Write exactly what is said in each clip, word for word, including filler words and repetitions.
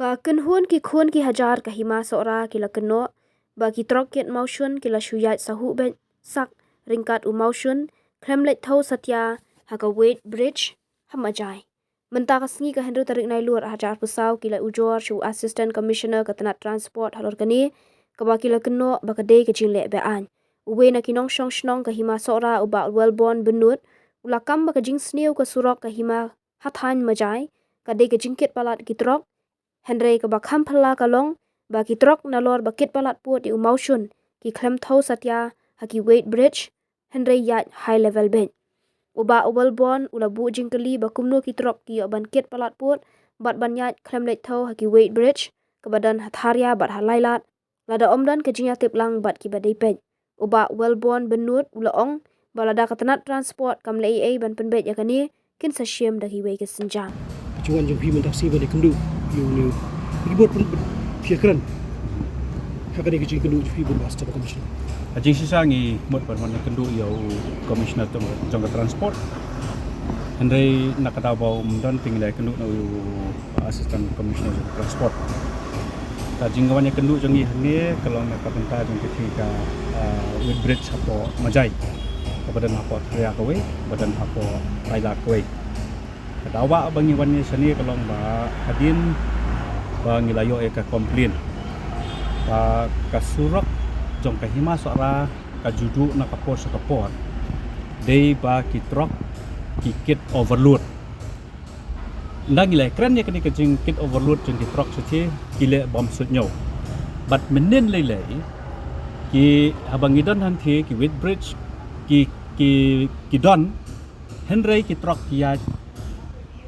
Ka kynhun ki khun ki hajar ka Hima Sohra ki la kynnoh ba ki trok kit mawshun ki la shu ïaid sahuh beit sak ryngkat u mawshun khlem leit thew satia ha ka weight bridge ha Majai. Mynta ka sngi ka hynriew tarik Nailur ar hajar arphew saw ki la ujor sha u Assistant Commissioner ka tnat Transport halor kane, kaba ki la kynnoh ba ka dei ka jingleh be-aiñ. Uwei na ki nongshong shnong ka Hima Sohra, u Bah Wellborn Bynnud, u la kam ba ka jingsniew ka surok ka Hima ha thaiñ Majai ka dei ka jingkit palat ki trok, hynrei kaba kham phylla ka long ba ki trok nalor ba kit palat pud ïa u mawshun ki khlem thew satia ha ki weight bridge, hynrei ïaid high level beit. U Bah Wellborn u la buh jingkylli ba kumno ki trok ki ïoh ban kit palat pud bad ban ïaid khlem leit thew ha ki weight bridge kaba don ha Tharia bad ha Lailad, lada ym don ka jingïatip lang bad kiba dei peit. U Bah Wellborn Bynnud u la ong ba lada ka tnat Transport kam leh ei ei ban pynbeit ïa kane, kin sa shim da kiwei ki sienjam. Ka jingwan jong phi mynta ka sngi ban ïakynduh ïa une u, ki bor pyn-, phi ïakren ha kane ka jingkynduh jong phi bad u Assistant Commissioner? Ka jingshisha ngi mut ban wan ïakynduh ïa u Commissioner jong, jong ka Transport. Hynrei na ka daw ba um don te ngi la ïakynduh na u Assistant Commissioner jong ka Transport. Ka jingwan ïakynduh jong ngi hangne ka long na ka bynta jong ka, ah, weight bridge hapoh Majai, kaba don hapoh Tharia kawei, kaba don hapoh Lailad kawei. Ka daw ba ngi wan ïa shane ka long ba hadien ba ngi la ïoh ïa ka complain ba ka surok jong ka Hima Sohra ka ju duh na ka por sha ka por, dei ba ki trok ki kit overload. Ynda ngi la kren ïa kane ka jingkit overload jong ki trok shatei, ki leh bym suidñiew. Bad mynnin lei lei ki, haba ngi don hangtei ki weight bridge ki, ki, ki don, hynrei ki trok ki ïaid,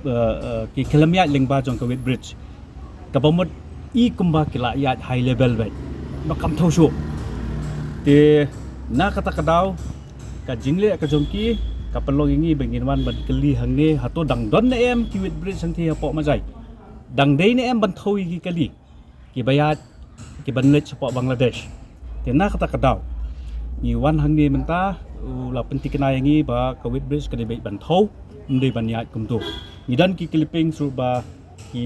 eh, eh, ki khlem ïaid lyngba jong ka weight bridge, kaba mut i kumba ki la ïaid high level beit, ba kam thew shuh. Te na kata ka daw ka jingleh ka jong ki ka pynlong ïa ngi ba ngin wan ban kylli hangne, hato dang don ne em ki weight bridge hangtei hapoh Majai? Dang dei ne em ban thew ïa ki kali kiba ïaid, kiban leit shapoh Bangladesh? Te na kata ka daw ngi wan hangne mynta, u la pyntikna ïa ngi ba ka weight bridge ka dei beit ban thew, ym dei ban ïaid kumto. Ngi don ki clippings ruh ba ki,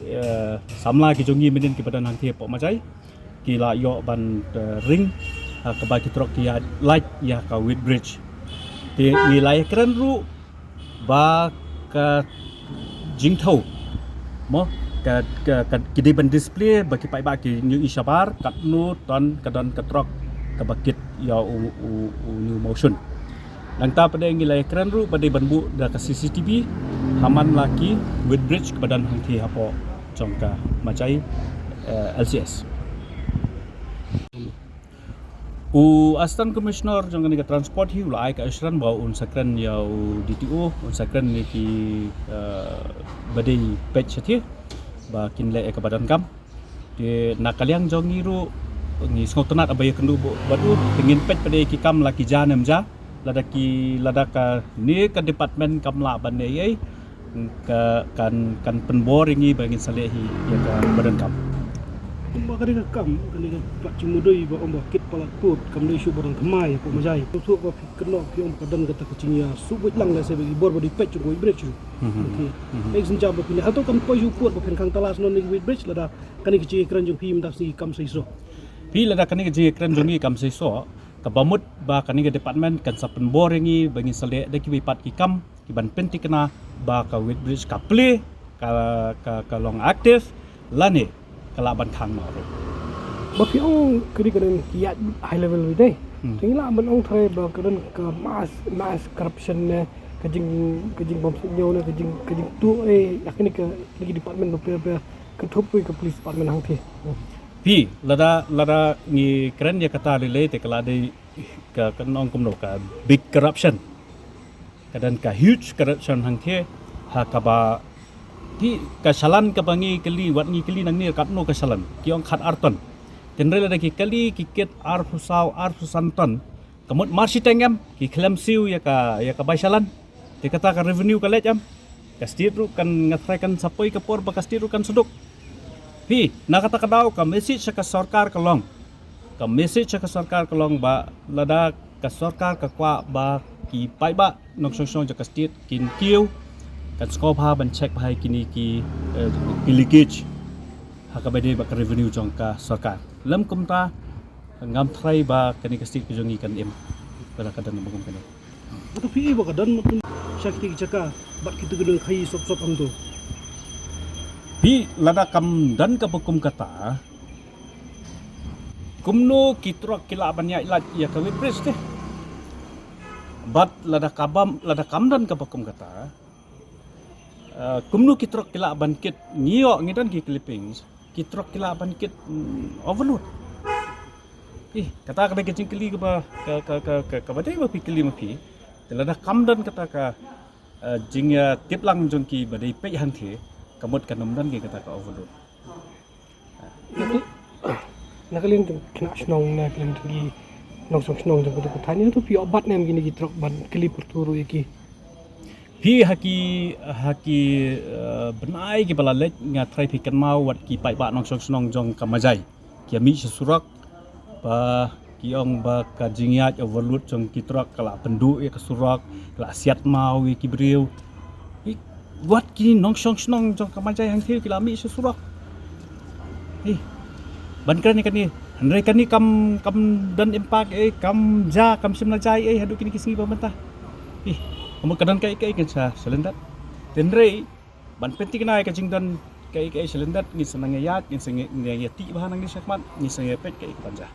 eh, samla ki jong ngi mynnin kiba don hangtei hapoh Majai ki la ïoh ban, eh, ring, ha kaba ki trok ki ïaid lait ïa ka weight bridge. Te ngi la ïakren ruh ba ka jingthew, mo, ka, ka, ka, ki dei ban display ba ki paidbah kin ïohi shabar katno ton ka don ka trok kaba kit ïa u, u, une u mawshun. Nangta pat de ngi la ïakren ruh ba dei ban buh da ka C C T V ha man la ki weight bridge kaba don hangtei hapoh jong ka Majai, eh, L C S. U Assistant Commissioner jong kane ka Transport hi u la ai ka assurance ba un sa kren ïa u D T O, un sa kren ïa ki, eh, ba dei peit shatei ba kin leh ïa kaba donkam. Te na ka liang jong ngi ruh ngi sngewtynnat ba ïakynduh bad u, te ngin peit pat de ki kam la ki ja ne ym ja. Lada ki, lada kane ka department kam lah ban leh ei ei, ka, kan, kan pynbor ïa ngi ba ngin sa leh hi ïa kaba donkam. Kumba kane ka kam, kane ka plat jingmudui ba ong ba kit palat pud kam dei shuh ba dang thymmai hapoh Majai. Shuh ba phi kynnoh phi ong ba ka don kata ka jingïasuk buit lang lehse ba ki bor ba dei peit jong ka weight bridge ruh. Mhm. Okey. Mhm. Ek sienjam ba phi leh, hato kan poi shuh pud ba phin khang tala shuh na kane ka weight bridge lada kane ka jingïakren jong phi mynta ka sngi kam seisoh? Phi, lada kane ka jingïakren jong ngi kam seisoh, kaba mut ba kane ka department kan sa pynbor ïa ngi ba ngin sa leh da kiwei pat ki kam kiban pyntikna ba ka weight bridge ka plie, ka, ka, ka long active lane ka lah ban khang noh ruh. Ba phi ong kane ka don ki ïaid high level ri dei. Hmm. Te ngi lah ban ong trai ba ka don ka mass, mass corruption ne ka jing, ka jingbymsuidñiew ne ka jing, ka jingtuh ei ïa kane ka, kane ka department ba phi, phi kynthup ïa ka police department hangtei. Phi, lada, lada ngi kren ïa kata lei lei te ka la dei ka, kan ong kumno, ka big corruption. Ka don ka huge corruption hangtei ha kaba, phi, ka shalan kaba ngi kylli, wat ngi kylli nangne katno ka shalan, ki ong khat ar ton. Te hynrei lada ki kali ki kit arphew saw, arphew san ton, ka mut mar shiteng em ki khlem siew ïa ka, ïa ka bai shalan. Te kata ka revenue ka leit em? Ka state ruh kan, nga tharai kan sa poi ka por ba ka state ruh kan sa duk. Phi, na kata ka daw ka message sha ka sorkar ka long, ka message sha ka sorkar ka long ba lada ka sorkar ka kwah ba ki paidbah nongshong shnong jong ka state kin kiew, kan sngewbha ban check bha ïa kine ki, eh, ki leakage. Kaba dei bad ka revenue jong ka sorkar. Lym kumta ngam tharai ba kane ka state ka jong ngi kan im lada ka don ba kum kane. Hato phi i ba ka don mutun sha kiti ki jaka bad kito ki nongkhaii sop sop hato? Phi, lada kam don kaba kum kata, kumno ki trok ki lah ban ïaid lait ïa ka weighbridge te? Bad lada ka bam, lada kam don kaba kum kata, eh, kumno ki trok ki lah ban kit? Ngi ïoh, ngi don ki clippings, ki trok ki lah ban kit, mm, overload. Eh, kata ka dei ka jingkylli kaba, ka, ka, ka, ka, kaba dei ba phi kylli ma phi. Te lada kam don kata ka, eh, jingïatip lang jong kiba dei peit hangthie, ka mut kan ym don ki kata ka overload. Na ka, na ka liang jong khynnah shnong, na ka liang jong ki nongshong shnong jong kato ka thaiñ, hato phi ïoh bat ne em kine ki trok ban kylli pyrthei ruh ïa ki? Phi, ha ki, ha ki, eh, bnai kiba la leit nga tharai phi kynmaw wat ki paidbah nongshong shnong jong ka Majai ki ïa mih sha surok ba ki ong ba ka jingïaid overload jong ki trok ka la pynduh ïa ka surok, ka la siat maw ïa ki briew. Hi, wat ki nongshong shnong jong ka Majai hangthie ki la mih sha surok. Hi, ban kren ïa kane, hynrei kane kam, kam don impact ei, kam jia, kam shym la jia ei haduh kine ki sngi ba mynta. Hi, ka mut ka don kaei kaei kan sa, sa lyndet. Te hynrei ban pynthikna ïa ka jingdon kaei kaei sa lyndet, ngin sa nang ïaid, ngin sa nang ïa, ngin sa nang ïatih bha nangne shakhmat, ngin sa nang ïa peit kaei ka ban jia.